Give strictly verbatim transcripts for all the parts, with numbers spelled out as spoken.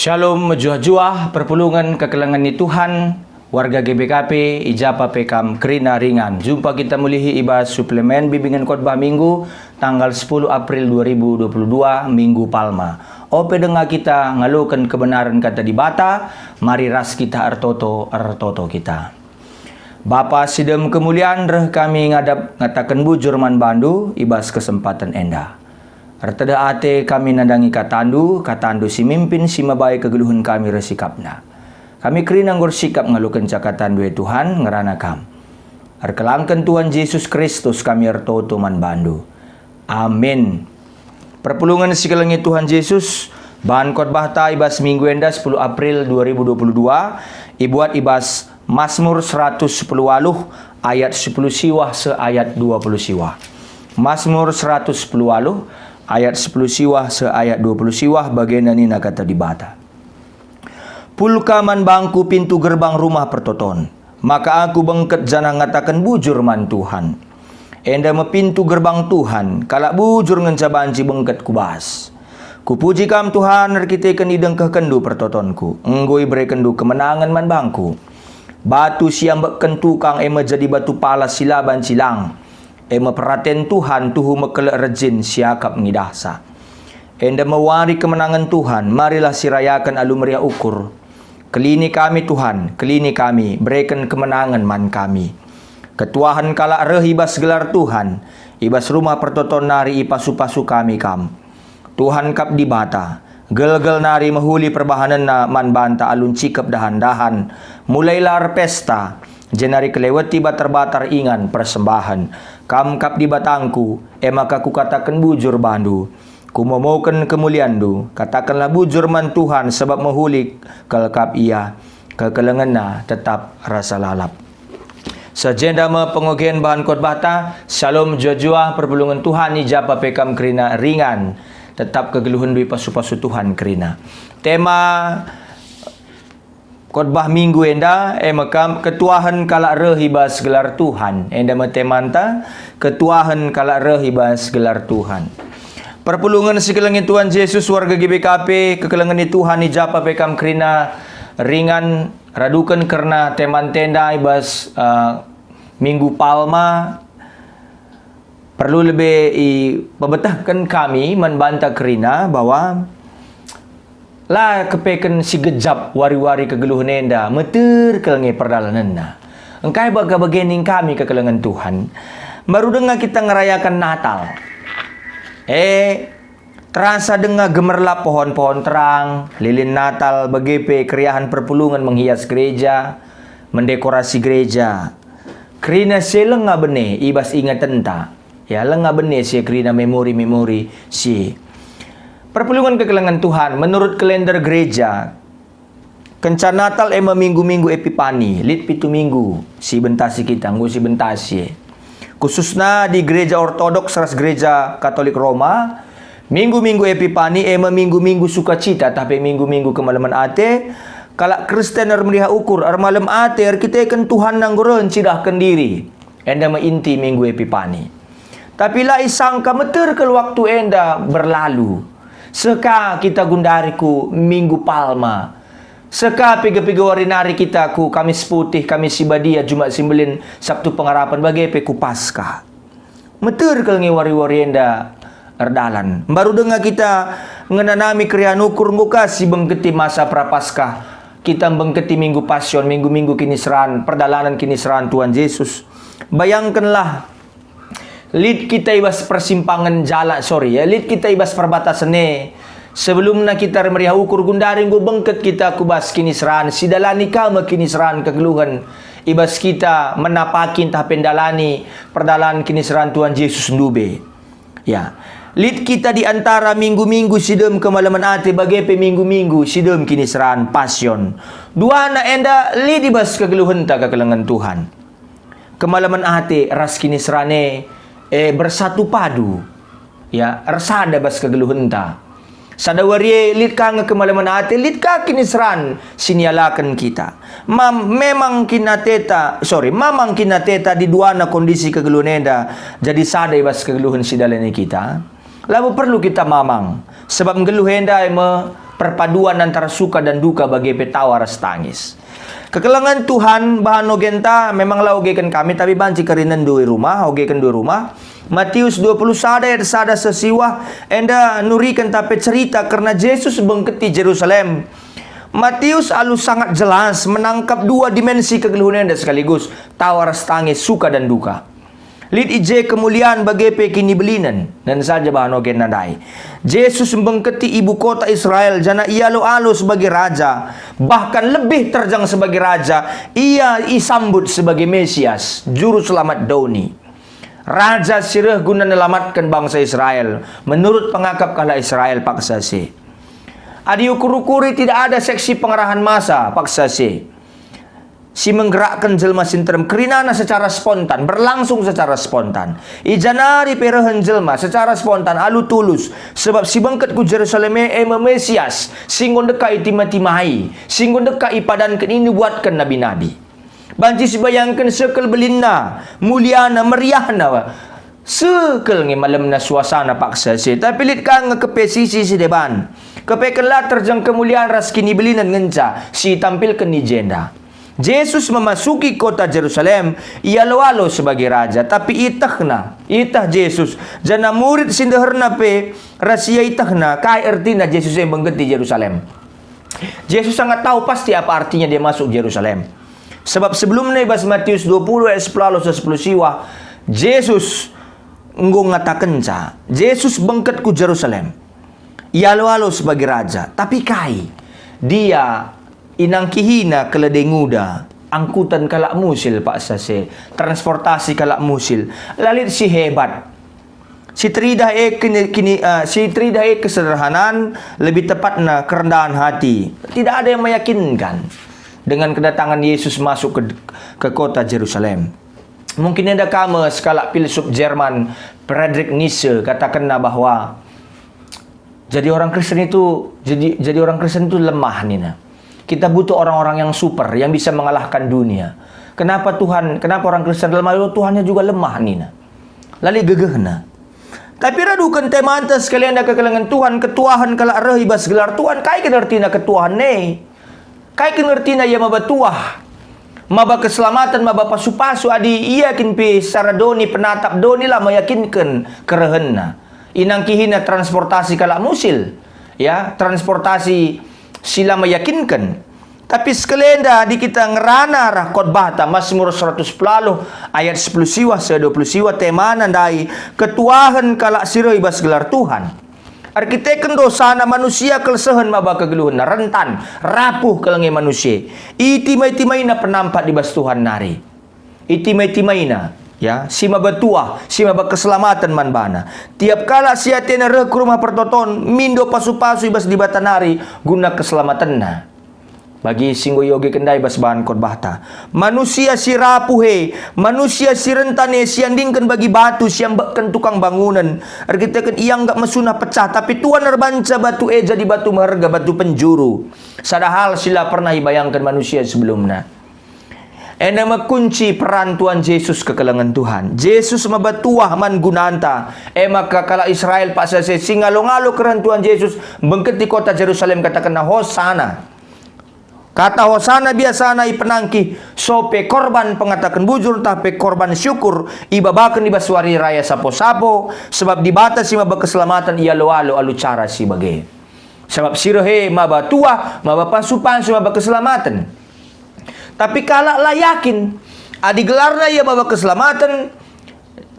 Shalom, mejuah-juah, perpulungen kekelengen ni Tuhan, warga G B K P, i ja pe kam kerina ringan. Jumpa kita mulihi i bas suplemen Bimbingen Khotbah Minggu, tanggal sepuluh April dua ribu dua puluh dua, Minggu Palma. Ope denga kita ngaloken kebenaren Kata Dibata, mari ras kita ertoto, ertoto kita. Bapa si dem kemulian, reh kami ngadap ngataken bujur man bandu i bas kesempaten enda. Ertedeh ate kami nandangi katandu, katandu si mimpin si mabai kegeluhen kami ersikapna. Kami kerina enggo ersikap ngalokenca katandu, e Tuhan, ngerana kam. Erkelangken Tuhan Jesus Kristus kami ertoto man bandu. Amin. Perpulungen si kelengi Tuhan Jesus, bahan khotbahta i bas minggu enda sepuluh April dua ribu dua puluh dua, ibuat i bas Mazmur seratus sepuluh waluh ayat sepuluh siwah seh ayat dua puluh siwah. Mazmur seratus sepuluh waluh ayat sepuluh siwah seh ayat dua puluh siwah, bagenda nina Kata Dibata. Pulka man bangku pintu gerbang rumah pertoton, maka aku bengket janah ngataken bujur man Tuhan. Enda me pintu gerbang Tuhan, kalak bujur ngenca banci bengket ku bas. Kupuji Kam, Tuhan, erkiteken idengkehkenNdu pertotonku, enggo iberekenNdu kemenangen man bangku. Batu si iambekken tukang e me jadi batu palas si la banci lang. E me peraten Tuhan tuhu mekelek rejin siakap ngidahsa. Enda me wari kemenangen Tuhan, marilah sirayaken alu meriah ukur. Kelini kami, Tuhan, kelini kami, bereken kemenangen man kami. Ketuahen kalak reh i bas gelar Tuhan, i bas rumah pertoton nari ipasu-pasu kami Kam. Tuhan kap Dibata, gelgel nari mehuli perbahanenna man banta alu ncikep dahan-dahan, mulailah erpesta, jenari keleweti batar-batar ingan persembahen. Kam kap Dibatangku, e maka kukataken bujur bandu. Kumomoken kemulianNdu, katakenlah bujur man Tuhan, sebab mehuli kal kap Ia, kekelengenNa tetap rasa lalap. Seh jenda me pengogen bahan khotbahta. Shalom, juah-juah perpulungen Tuhan i ja pe kam kerina ringan. Tetap kegeluhenndu ipasu-pasu Tuhan kerina. Tema khotbah minggu enda, e me kam ketuahen kalak reh i bas gelar Tuhan. Enda me temanta, ketuahen kalak reh i bas gelar Tuhan. Perpulungen si kelengi Tuhan Jesus, warga G B K P, kekelengen ni Tuhan i ja pe kam kerina ringan. Raduken kerna temanta enda i bas, eh, Minggu Palma, perlu lebe ipebetehken kami man banta kerina bahwa la kepeken si gejap wari-wari kegeluhen enda, meter kal nge perdalanenna. Engkai bage-bage ning kami kekelengen Tuhan? Mbaru denga kita ngerayaken Natal. Eh, Terasa denga gemerlap pohon-pohon terang, lilin Natal, bage pe keriahen perpulungen menghias gereja, mendekorasi gereja. Kerina si e lenga bene i bas ingetenta. Ya, lenga bene si e kerina memori-memori si e. Perpulungen kekelengen Tuhan, menurut kalender gereja, Kenca Natal e me minggu-minggu Epipani, lit pitu minggu si bentasi kita, enggo si bentasi e. Khususna di Gereja Ortodoks ras Gereja Katolik Roma, minggu-minggu Epipani e me minggu-minggu sukacita tah pe minggu-minggu kemalemen ate. Kalak Kristen ermeriah ukur, ermalem ate erkiteken Tuhan enggo reh ncidahken diri. Enda me inti minggu Epipani. Tapi la isangka meter kal waktu enda berlalu. Seh ka kita gundari ku Minggu Palma. Seh ka piga-piga wari nari kita ku Kamis Putih, Kamis Si Badia, Jumat Si Mbelin, Sabtu Pengarapen, bage pe ku Paskah. Meter kal nge wari-wari enda erdalan. Mbaru denga kita ngenanami keriahen ukur enggo ka si bengketi masa Prapaskah. Kita bengketi Minggu Pasion, minggu-minggu kiniseran, perdalanen kiniseran Tuhan Jesus. Bayangkenlah, lit kita i bas persimpangen jala, sorry ya, lit kita i bas perbatasen e. Sebelumna kita ermeriah ukur gundari enggo bengket kita ku bas kiniseran, sidalani ka me kiniseran kegeluhen i bas kita menapaki ntah pe ndalani perdalanen kiniseran Tuhan Jesus ndube. Ya, lit kita di antara minggu-minggu si dem kemalemen ate bage pe minggu-minggu si dem kiniseran Pasion. Duana enda lit i bas kegeluhenta kekelengen Tuhan. Kemalemen ate ras kiniseran e, e, bersatu padu, ya, ersada bas kegeluhenta. Sada wari e lit ka nge kemalemen ate, lit ka kiniseran si nialaken kita. Mam-, memang kin ateta, sorry, mamang kin ateta di duana kondisi kegeluhen enda jadi sada i bas kegeluhen si dalani kita? Labo perlu kita mamang, sebab nggeluh enda e me perpaduan antara suka dan duka bage pe tawa ras tangis. Kekelengen Tuhan, bahan ogenta memang la ogeken kami, tapi banci kerinenndu i rumah, ogekenndu i rumah. Matius dua puluh sada ayat sada seh siwah, enda nuriken tape cerita kerna Jesus bengketi Jerusalem. Matius alu sangat jelas menangkap dua dimensi kegeluhen enda sekaligus, tawa ras tangis, suka dan duka. Lit i je kemulian bage pe kinibelinen, nen saja bahan ogen ndai. Jesus mbengketi ibu kota Israel, janah ialo-alo sebagai raja, bahkan lebih terjang sebagai raja, ia isambut sebagai Mesias, Juru Selamat doni. Raja si reh guna nelamatken bangsa Israel, menurut pengakap kalak Israel paksa si. Adi ukur-ukuri, tidak ada seksi pengerahan massa paksa si. Si menggerakken jelma si nterem kerinana secara spontan, berlangsung secara spontan. I ja nari pe rehen jelma secara spontan alu tulus, sebab si bengket ku Jerusalem e, e me Mesias, si enggo ndekah itima-timai, si enggo ndekah ipadanken, inubuatken nabi-nabi. Banci sibayangken sekel belinna, muliana, meriahna, sekel nge malemna suasana paksa si, tapi lit ka nge kepe sisi si deban. Kepeken la terjeng kemulian ras kinibelinen ngenca si itampilken i jenda. Jesus memasuki kota Jerusalem, ialo-alo sebagai raja, tapi ietehna, ieteh Jesus, janah murid si ndeherna pe ras ia ietehna. Kai ertina Jesus e mengketi Jerusalem? Jesus sangat tahu pasti apa artinya dia masuk Jerusalem. Sebab sebelumna i bas Matius dua puluh ayat sepuluh seh sepuluh siwah, Jesus enggo ngatakenca, Jesus bengket ku Jerusalem. Ialo-alo sebagai raja. Tapi kai? Dia inangkihina keledai nguda, angkutan kalak musil paksa si, transportasi kalak musil. La lit si hebat. Si teridah e kini, kini, eh, si teridah e kesederhanan, lebih tepatna kerendahan hati. Tidak ada yang meyakinkan dengan kedatangan Yesus masuk ke, ke kota Jerusalem. Mungkin enda ka me sekalak pilsup Jerman, Friedrich Nietzsche, katakenna bahwa jadi orang Kristen itu, jadi, jadi orang Kristen itu lemah nina. Kita butuh orang-orang yang super, yang bisa mengalahkan dunia. Kenapa Tuhan, kenapa orang Kristen lemah? Oh, Tuhannya juga lemah nina. La lit gegehna. Tapi raduken temanta sekalian, enda kekelengen Tuhan, ketuahen kalak reh i bas gelar Tuhan. Kai kin ertina ketuahen e? Kai kin ertina ia maba tuah, maba keselamaten, maba pasu-pasu? Adi ia kin pe secara doni, penatap doni, la meyakinken kerehenna. Inangkihina transportasi kalak musil, ya, transportasi si la meyakinken. Tapi sekalenda adi kita ngerana arah khotbahta, Masmur seratus pelaluh ayat sepuluh siwah seh dua puluh siwah, temana ndai ketuahen kalak si reh i bas gelar Tuhan. Erkiteken dosana manusia kelsehen maba kegeluhenna, rentan, rapuh kal nge manusia. Itima-timaina penampat i bas Tuhan nari. Itima-timaina, ya, si maba tuah, si maba keselamaten man bana. Tiap kalak si atena reh ku Rumah Pertoton mindo pasu-pasu i bas Dibata nari guna keselamatenna. Bagi si enggo iogeken ndai bas bahan khotbahta, manusia si rapuh e, manusia si rentan e, siandingken bagi batu si iambekken tukang bangunen. Erkiteken ianggap mesunah pecah, tapi Tuhan erbanca batu e jadi batu meherga, batu penjuru. Sada hal si la pernah ibayangken manusia sebelumna. Enda me kunci peran Tuhan Jesus, kekelengen Tuhan. Jesus maba tuah man gunanta. E maka kalak Israel paksa si ngalo-ngalo kerehen Tuhan Jesus, bengketi kota Jerusalem, katakenna, "Hosana." Kata Hosana biasana ipenangkih sope korban pengataken bujur ntah pe korban syukur ibabaken i bas wari raya sapo-sapo, sebab Dibata si maba keselamaten ialo-alo alu cara si bage. Sabap si reh e maba tuah, maba pasu-pasu, maba keselamaten. Tapi kalak la yakin, adi gelarna ia maba keselamaten,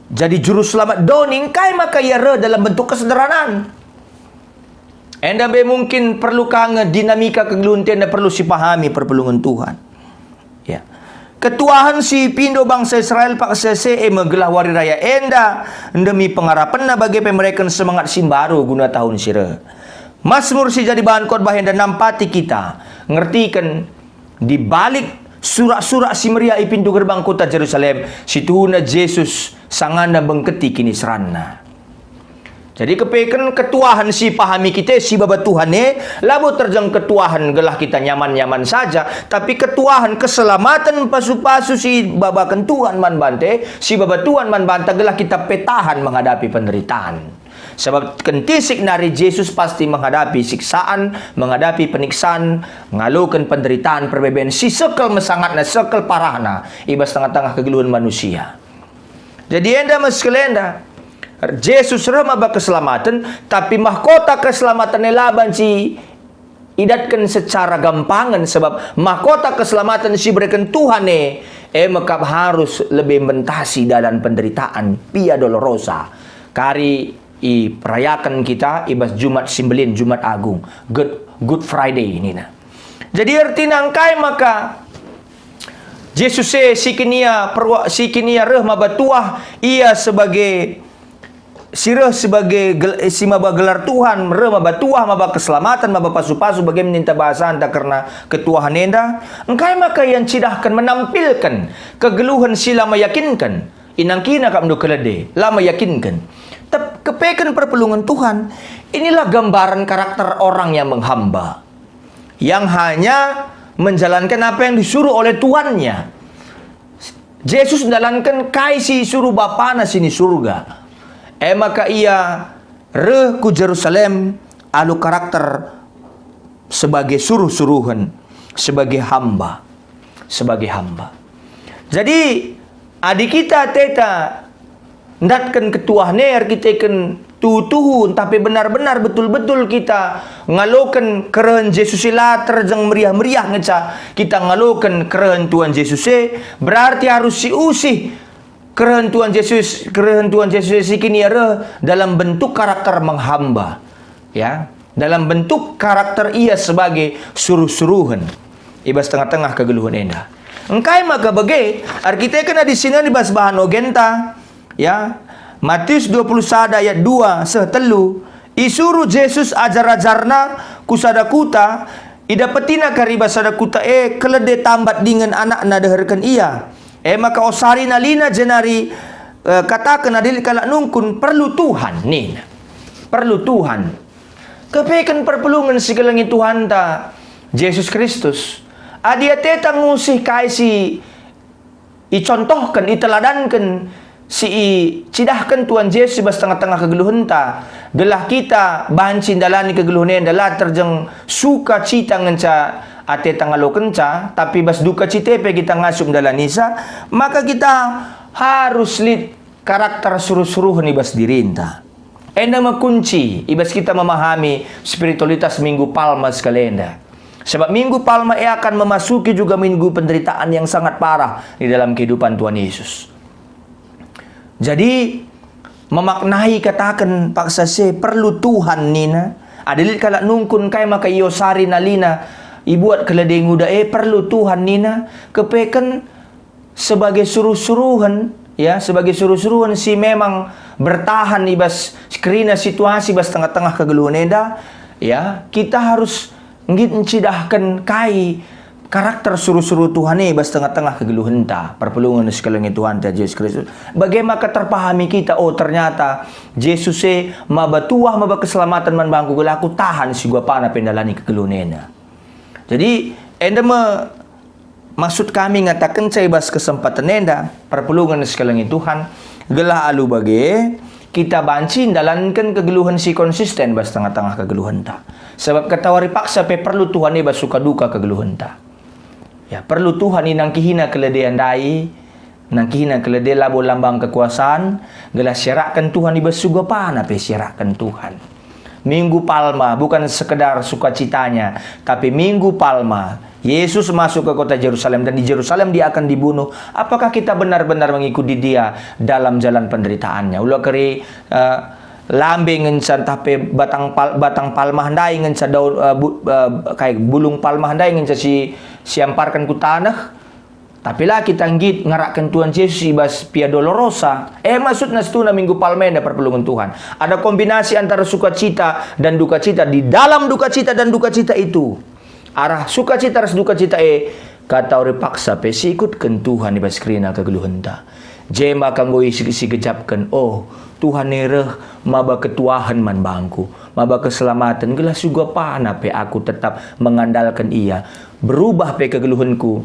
jadi juru selamat doni, engkai maka ia reh dalam bentuk kesederhanaan? Enda me mungkin perlu ka nge dinamika kegeluhenta enda perlu sipahami perpulungen Tuhan. Ya. Ketuahen si ipindo bangsa Israel paksa si e me gelah wari raya enda ndemi pengarapenna bage pe mereken semangat si mbaru guna tahun si reh. Masmur si jadi bahan khotbah enda nampati kita ngertiken di balik surak-surak si meriah i pintu gerbang kota Jerusalem, si tuhuna Jesus sangana bengketi kiniseranNa. Jadi kepeken ketuahen si pahami kita si baba Tuhan e, labo terjeng ketuahen gelah kita nyaman-nyaman saja, tapi ketuahen keselamaten pasu-pasu si babaken Tuhan man banta, si baba Tuhan man banta gelah kita pe tahan menghadapi penderitaan. Sabap kentisik nari Jesus pasti menghadapi siksaan, menghadapi peniksaan, ngaloken penderitaan perbeben si sekel mesangatna, sekel parahna i bas tengah-tengah kegeluhen manusia. Jadi enda me sekalenda, Jesus reh maba keselamaten, tapi mahkota keselamaten e la banci idatken secara gampangen, sebab mahkota keselamaten si ibereken Tuhan e, e me kap harus lebih mentasi dalan penderitaan, Via Dolorosa. Kari iperayaken kita i bas Jumat Simbelin, Jumat Agung, Good, Good Friday nina. Jadi ertina engkai maka Jesus e si kin ia perwa-, si kin ia reh maba tuah, ia sebagai si reh sebagai gel-, eh, si maba gelar Tuhan, reh maba tuah, maba keselamaten, maba pasu-pasu, bage me ninta bahasanta kerna ketuahen enda? Engkai maka ia ncidahken, menampilken kegeluhen si la meyakinken? Inangkina kap ndu kelede, la meyakinken. Tep-, kepeken perpulungen Tuhan, inilah gambaran karakter orang yang menghamba, yang hanya menjalankan apa yang disuruh oleh tuannya. Jesus ndalanken kai si isuruh Bapana si ni Surga. E maka ia reh ku Jerusalem alu karakter sebagai suruh-suruhen, sebagai hamba, sebagai hamba. Jadi, adi kita ateta ndatken ketuahen e erkiteken tuhu-tuhu, ntah pe benar-benar betul-betul kita ngaloken kerehen Jesus e, la terjeng meriah-meriah ngenca kita ngaloken kerehen Tuhan Jesus e, berarti arus siusih kerehen Tuhan Jesus, kerehen Tuhan Jesus e si kin ia reh dalam bentuk karakter menghamba, ya, dalam bentuk karakter ia sebagai suruh-suruhen i bas tengah-tengah kegeluhen enda. Engkai maka bage? Erkiteken adi sinen i bas bahan ogenta, ya, Matius dua puluh sada ayat dua seh telu, isuruh Jesus ajar-ajarNa ku sada kuta, idapetina kari i bas sada kuta e kelede tambat dingen anakna deherken ia. E maka osari nalina jenari, eh, kataken adi lit kalak nungkun, "Perlu Tuhan," nina. "Perlu Tuhan." Kepeken perpulungen si kelengi Tuhanta, Jesus Kristus. Adi ateta ngusih kai si icontohken, iteladanken, si icidahken Tuhan Jesus i bas tengah-tengah kegeluhenta, gelah kita banci ndalani kegeluhen enda la terjeng sukacita ngenca ateta ngalokenca, tapi bas dukacita pe kita ngasup ndalanisa, maka kita harus lit karakter suruh-suruhen i bas dirinta. Enda me kunci i bas kita memahami spiritualitas Minggu Palma sekalenda. Sebab Minggu Palma e akan memasuki juga minggu penderitaan yang sangat parah di dalam kehidupan Tuhan Yesus. Jadi, memaknai kataken paksa se, "Perlu Tuhan," nina. Adi lit kalak nungkun kai maka iosari nalina, ibuat kelede nguda e, "Perlu Tuhan," nina, kepeken sebagai suruh-suruhen, ya, sebagai suruh-suruhen si memang bertahan i bas kerina situasi bas tengah-tengah kegeluhen enda, ya, kita harus nggit ncidahken kai karakter suruh-suruh Tuhan e bas tengah-tengah kegeluhenta, perpulungen si kelengi Tuhanta Jesus Kristus. Bage maka terpahami kita, oh, ternyata Jesus e maba tuah, maba keselamaten man bangku, gelah aku tahan si gua pana pe ndalani kegeluhen enda. Jadi, enda me maksud kami ngatakenca i bas kesempaten enda, perpulungen si kelengi Tuhan, gelah alu bage, kita banci ndalanken kegeluhen si konsisten bas tengah-tengah kegeluhenta. Sebab ketawari paksa pe perlu Tuhan i bas suka duka kegeluhenta. Ya, perlu Tuhan inangkihina kelede ndai, nangkihina kelede labo lambang kekuasaan, gelah siarakken Tuhan i bas suga pana pe siarakken Tuhan. Minggu Palma bukan sekedar sukacitanya, tapi Minggu Palma, Yesus masuk ke kota Jerusalem dan di Jerusalem dia akan dibunuh. Apakah kita benar-benar mengikuti dia dalam jalan penderitaannya? Ula keri, eh, lambe ngenca ntah pe batang pal-, batang palma ndai ngenca daun, eh, bu-, eh, kai, bulung palma ndai ngenca si, siamparken ku taneh, tapi la kita nggit ngarakken Tuhan Jesus i bas Via Dolorosa. Eh, maksudna situhuna Minggu Palma enda perpulungen Tuhan. Ada kombinasi antara sukacita dan dukacita. Di dalam dukacita dan dukacita itu, arah sukacita ras dukacita e, katawari paksa pe siikutken Tuhan i bas kerina kegeluhenta. Jema kanggo isi-, sigejapken, oh, Tuhan e reh maba ketuahen man bangku, maba keselamaten, gelah suga pana pe aku tetap mengandalken Ia. Berubah pe kegeluhenku,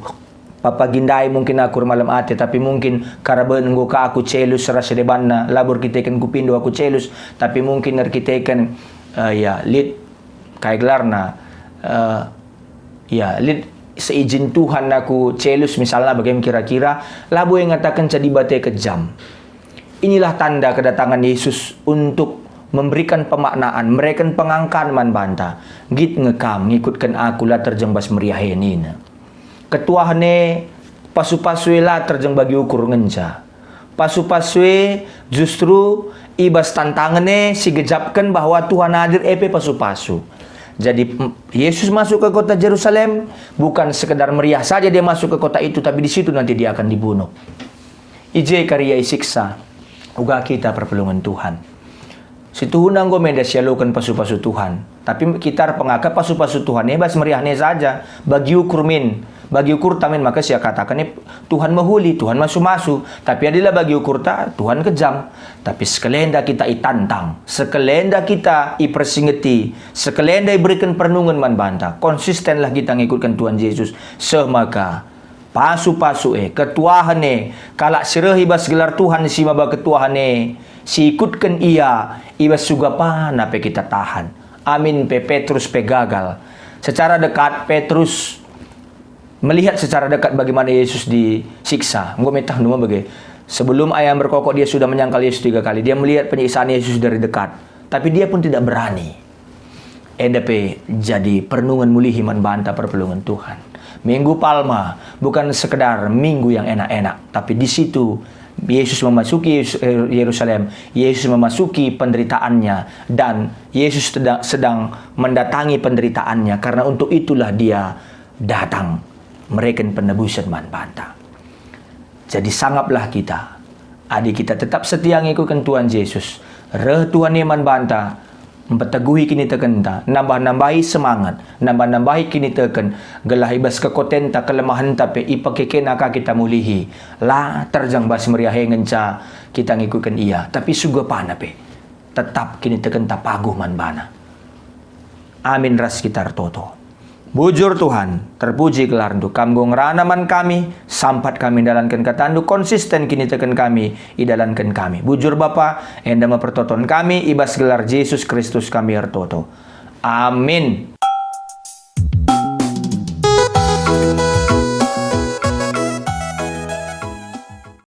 Pagi ndai mungkin aku ermalem ate, tapi mungkin karaben enggo ka aku celus ras debanna, labo erkiteken kupindo aku celus, tapi mungkin erkiteken, eh, ya, lit, kai gelarna, eh, ya, lit seijin Tuhan aku celus, misalna bage kira-kira, labo e ngatakenca Dibata kejam. Inilah tanda kedatangan Yesus untuk memberikan pemaknaan, mereken pengangkan man banta. "Nggit nge kam ngikutken Aku, la terjeng bas meriah e," nina. Ketuahen e, pasu-pasu e la terjeng bagi ukur ngenca. Pasu-pasu e justru i bas tantangen e si gejapken bahwa Tuhan hadir e pe pasu-pasu. Jadi, m-, Yesus masuk ke kota Jerusalem, bukan sekedar meriah saja Dia masuk ke kota itu, tapi di situ nanti Dia akan dibunuh. I je ka Ia isiksa, uga kita perpulungen Tuhan. Situhuna enggo menda sialoken pasu-pasu Tuhan, tapi kita erpengaka pasu-pasu Tuhan e bas meriahna saja, bagi ukur min, bagi ukurta min maka siakataken e Tuhan mehuli, Tuhan masu-masu, tapi adi la bagi ukurta, Tuhan kejam. Tapi sekalenda kita itantang, sekalenda kita ipersingeti, sekalenda iberiken perenungen man banta, konsistenlah kita ngikutken Tuhan Jesus, seh maka pasu-pasu e, ketuahen e, kalak si reh i bas gelar Tuhan si maba ketuahen e, si ikutken Ia, i bas sugapana pe kita tahan. Amin pe, Petrus pe gagal. Secara dekat, Petrus melihat secara dekat bagaimana Yesus disiksa. Enggo metehndu me bage. Sebelum ayam berkokok, dia sudah menyangkal Yesus tiga kali. Dia melihat penyiksaan Yesus dari dekat. Tapi dia pun tidak berani. Enda pe jadi perenungen mulihi man banta perpulungen Tuhan. Minggu Palma bukan sekedar minggu yang enak-enak, tapi di situ Yesus memasuki Yus-, Yerusalem, Yesus memasuki penderitaannya, dan Yesus teda-, sedang mendatangi penderitaannya, karena untuk itulah Dia datang mereken penebusen man banta. Jadi sangaplah kita, adi kita tetap setia ngikutken Tuhan Jesus, reh Tuhan e man banta, mpeteguhi kinitekenta, nambah-nambahi semangat, nambah-nambahi kiniteken, gelah i bas kekotenta, kelemahenta pe ipekekena ka kita mulihi. La terjeng bas meriah e ngenca kita ngikutken Ia, tapi sugapana pe tetap kinitekenta paguh man baNa. Amin ras kita ertoto. Bujur Tuhan, terpuji gelarNdu, Kam enggo ngerana man kami, sampat kami ndalanken kataNdu, konsisten kiniteken kami idalanken kami. Bujur Bapa, enda me pertoton kami, i bas gelar Jesus Kristus kami ertoto. Amin.